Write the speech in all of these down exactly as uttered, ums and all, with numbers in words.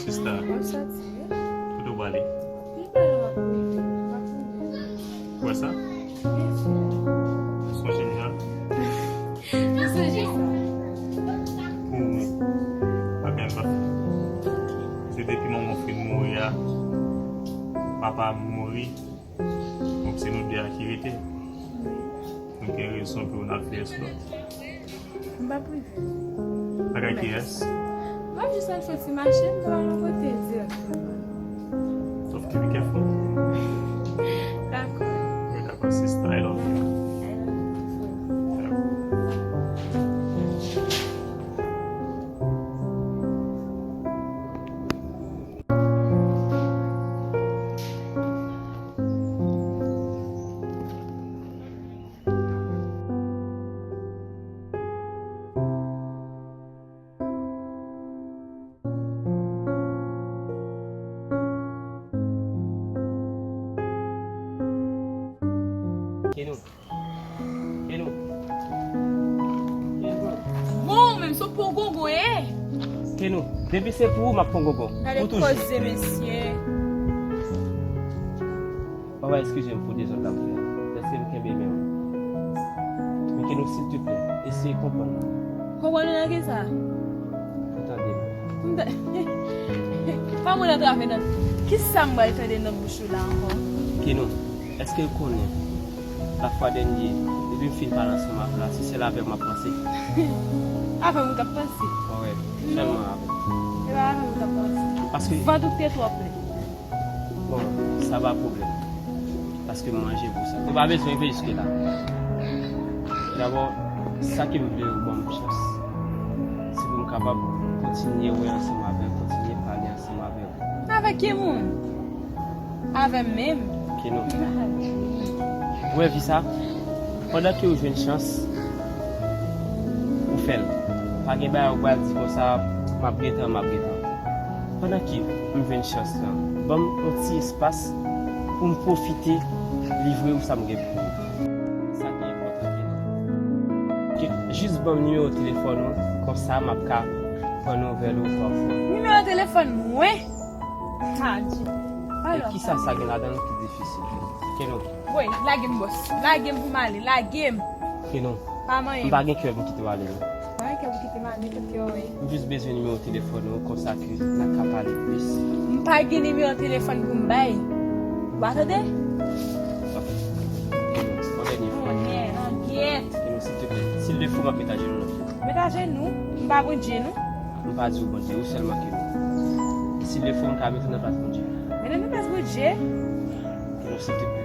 Sista, Mwen soti wi. Kote w prale? M prale m ap rive. M ap rive. Ou wè sa? Byen si. Sonje m jan. M sonje sa. Pou mwen. Ebyen, pa. Se depi manman w fin mouri a, papa m mouri. Donk, se nou de a ki rete. Nou gen rezon pou n al fè esplò. M p ap rive. Bagay kiyès? M ap jis al fè ti mache, m pral yon kote dirèkteman. Sòf ke be careful. Dakò. Wi, dakò, sista, I love you. Kenou. Kenou. Kenou. Bon, menm se pou gogo ye. Kenou, depi se pou ou, m ap pran gogo. Gade Pou toujou. Koze, mesye. Papa, eskize m pou dezòd la m fè a. Lèse m kenbe men w. Men Kenou, silteplè, eseye konprann mwen. Konprann ou nan ki sa? Ou tande m. M ta- Pa mwen atrave nan. Ki sa m pral tande nan bouch ou la ankò? Kenou, èske w konnen lafwa dènye, depi m fin pale ansanm avè w la, se sèl avè w m ap panse? Avè m ou t ap panse? Wi, sèlman avè w. E pa avè m ou t ap panse. Paske Vant ou te twò plen. Bon, sa pa pwoblèm. Paske m manje pou sa. Ou pa bezwen rive jiske la. Dabò, sa ke m vle ou ban m chans, se pou m kapab kontinye wè ansanm avè w, kontinye pale ansanm avè w. Avèk ki moun? Avè m menm? Kenou. Ou wè vi sa? Pandan ke ou jwenn chans, ou fè l. Pa gen bagay ou pral di konsa, m ap gentan, m ap gentan. Pandan ke m jwenn chans lan, ban m yon ti espas pou m pwofite livre ou sa m gen pou ou. Sa ki enpòtan, Kenou. Ke jis ban m nimewo telefòn ou, konsa m ap ka pran nouvèl ou pafwa. Nimewo telefòn mwen? Adye. E kisa sa gen ladan l ki difisil? Kenou. Woy, lage m bòs. Lage m pou m ale. Lage m. Kenou. Pa manyen M m. Pa gen kè pou kite w ale non. Pa gen kè pou kite m ale kote w ye. M jis bezwen nimewo telefòn ou konsa ke n a ka pale plis. M pa gen nimewo telefòn pou m bay. Ou pa tande? Ok. Kenou, yon dènye fwa. Mwen langyèt. Kenou, silteplè. Si l de fou, m ap met ajenou nan pye w. Met ajenou. M pa Bondye non. M pa di w Bondye, ou sèlman Kenou. Si l de fou, m ka met ou nan plas Bondye. Mete nan plas Bondye. Kenou, silteplè.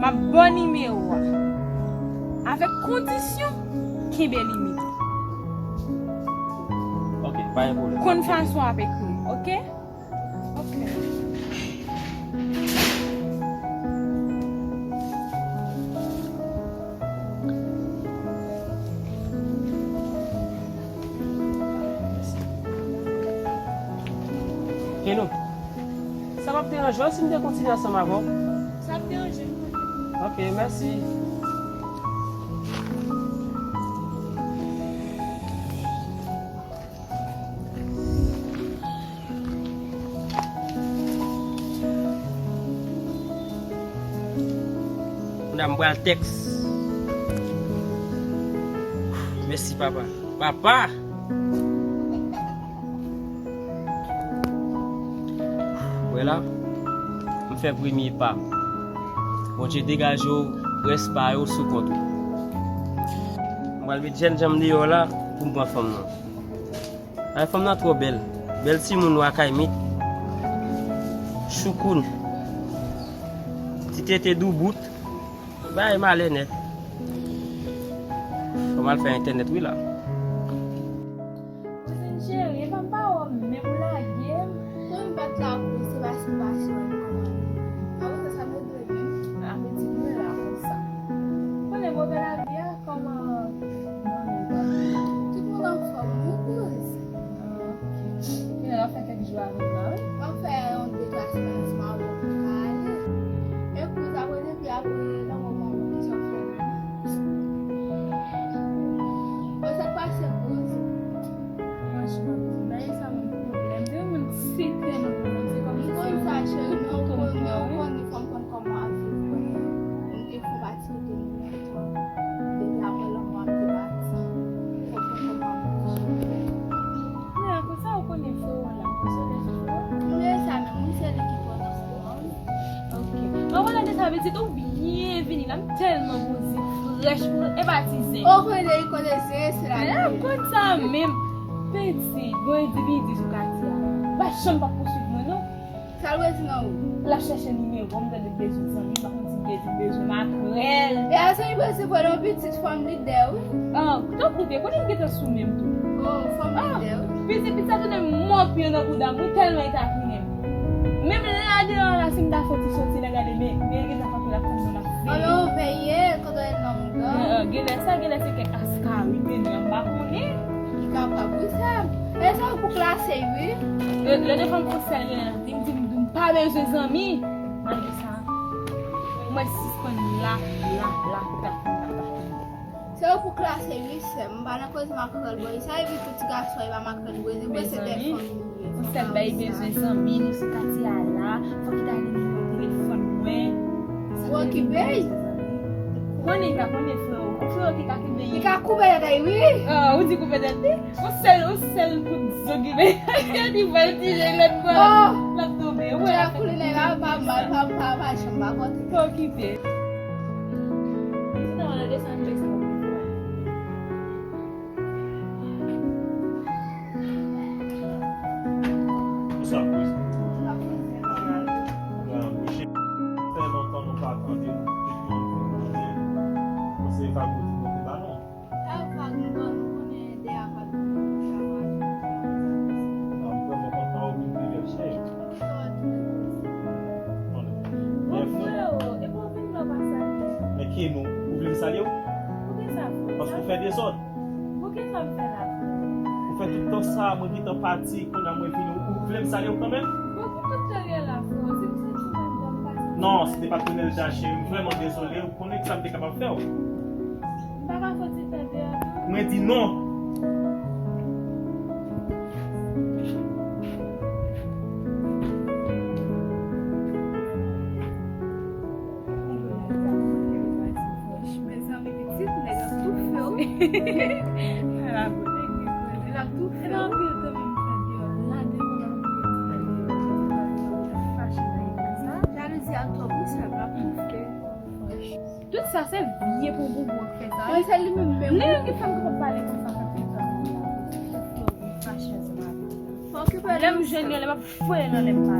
M ap ba w nimewo a. Avèk kondisyon, kenbe limit. Ok, pa gen pwoblèm. Konn fason w ap ekri m, oke? Oke. Kenou, sa p ap deranje w si m te kontinye ansanm avè w? Sa ap deranje m. Ok, mèsi. Kounya m pral tèks. Mèsi, papa. Papa! Wè la, m fè premye pa. Bondye degaje w, rès pa yo sou kont ou. M pral met jèn jan m deyò la pou m pran fanm nan. Ay, fanm nan twò bèl. Bèl timoun nwa kay mit. Choukoun. Ti tete doubout. Bay malè nèt. Fò m al fè entènèt wi la. Kouzen cheri, epa m pa wè w menm ou lage m. Kòm m pa t la pou se paske m pa si w al kòmande. Apre sa, sa nou dwe menm. Apre di nou la konsa. Konnen move lavi a, kòman? Tout moun anfòm, wi, kouz. Kounye a w ap fè kèk jou avè m la, wi. M ap fè yon de twa semèn ansanm avè w pou m ka ale. Men kouz, apre depi apre lanmò manman m, kisa w fè la? Sekrè nan moman, se kòmsi se yon kout kouto m pran, wi. Ou konn sa, cheri, men ou konnen, ou konnen fò m konn kòman ap viv, konnen m te fon pati de nou lontan. Depi apre lanmò a m te pati, fò m konn kòman ap viv. Men akoz sa ou konnen frè w la, m bezwen de frè w. M rele sa menm, wi, se li ki pran nan frè w. Ok. Mwen kontan de sa, pitit, ou byen vini la. M tèlman poze frèch pou, e pa ti zen. O, kote, kote zen, se la. Mwen konn sa menm. Pitit, bon, e di, li di sou katye a. Ou pa janm p ap pouswiv mwen, non. Sa l vle di nan ou? L ap chèche nimewo m, tande l bezwen zanmi, m pa konn si l bezwen makrèl. E a zanmi, prese pran yon pitit fanm lidè, wi. Ah, tanpri, kote l gentan sou men m tou. Oh, fanm lidè, wi. Pitit, pitit sa tounen mòpyon nan bouda m, wi, tèlman li takinnen m. Menm la deyò la, si m ta fè ti soti la, gade, men, men gentan frape l ap tann mwen ap veye. Anben, veye, kote l nan mouda. Genlè sa, genlè se kèk askari te nan, m pa konnen. Li kapab, wi, sè m. E sa ou pou klase, wi. Lè, lè defann konsèy, li di m, di m pa bezwen zanmi. Malgre sa, mwen sispann la, la, la, la, la, la. Se ou pou klase, wi, sè m. M pa nan koze makrèl, bò. Sa epi tout ti gason, e pa makrèl, bò. Se de fanmi. Yon sèl bagay bezwen zanmi, nou sou katye a la. Fòk li ta gen nimewo telefòn mwen. Ou okipe? Konnen, li pa konnen, frè w. Frè w ki ka kenbe li. Li ka koupe tèt li, wi. Ah, ou di koupe tèt li? Yon sèl, yon sèl kout zo ki vin. Li vòltije lòt bò. Oh! L ap tonbe. Ou wè l ap fè koulè la, pa mal, pa, pa, pa janm pa kote. Pa okipe. Sa koze. Fè lontan nou pa tande nou. Tout moun vin manje. Konseye Fabio di nou te ba nou. Sa yo fè nou ban nou konnen de a pa t konnen pou travay. Ah, m vrèman kontan ou vin pi bèl, cheri. Bon, freo, epi w vin la w pa salye m. Men ki nou? Ou vle m salye w? Poukisa, freo? Paske w fè dezòd. Poukisa m fè la, freo? Ou fè tout tan sa, mwen gentan pati, kounye a mwen vini, ou vle m salye w kanmenm? Bon, pou tout tan gen la, freo, se pou sa ki nan dòm pase. Non, se te pa tounen l ta, cheri, m vrèman dezole, ou konnen ki sa m te kapab fè w. M pa ka soti fè deyò tou? Mwen di non. Mezanmi, pitit, nèg ap toufe w. Ala bon nèg li koze, l ap toufe w. E pa anpil tan menm fè deyò. La, de moun ap toufe ti nèg li, fache nan legliz la. Jalouzi a twòp, wi, sè m, l ap toufe. Tout sa se vye pou boubou k fè sa. Mwen se li menm menm. Lè yon ti fanm kapab pale konsa, sa fè sa. Fò okipe. Lè m jwenn yo, lè m ap foye nan lè m pa.